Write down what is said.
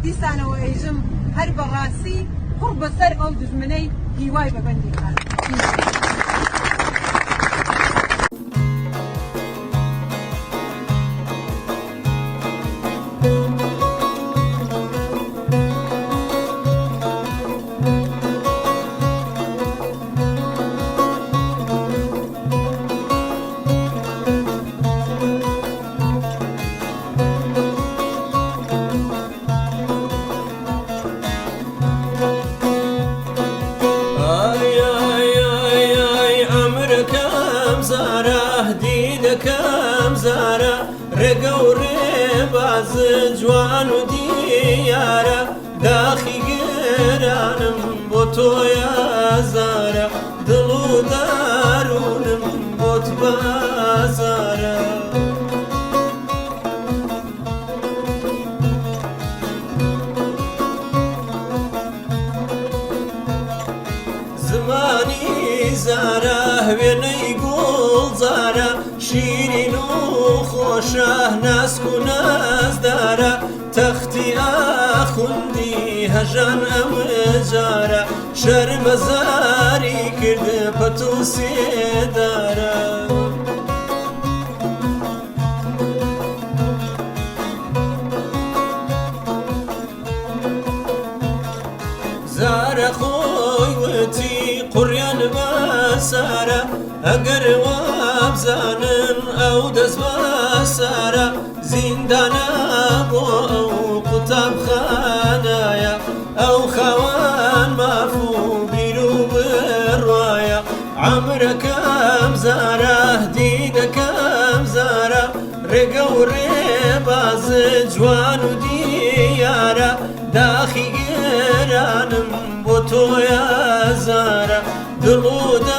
دیسانەوە ئێژم هەر بە ڕاسی قوڕ بە سەر ئەو دوژمنەی هیوای بە بەندی خات. ئای ئای ئای ئای عەمرەکەم زارە دیدەکەم زارە ڕێگە و ڕێبازت جوان و دیارە داخی گرانم بۆ تۆیە زارە دڵ و دارونم بۆت بازارە. زمانی زارە وێنەی گوڵزارە شیرین و خۆشە ناسک و نازدارە تەختی ئاخوندی هەژان ئەم جارە شەرمەزاری کرد پەت و سێدارە. زارە خۆی وتی قوڕیان بەسارە ئەگەر وابزانن ئەو دەست بەسارە زیندانە بۆ ئەو قوتابخانەیە ئەو خاوەن ماف و بیر و بڕوایە عەمرەکەم زارە دیدەکەم زارە ڕێگە و ڕێبازت جوان و دیارە داخی گرانم بۆ تۆیە زارە دڵ و.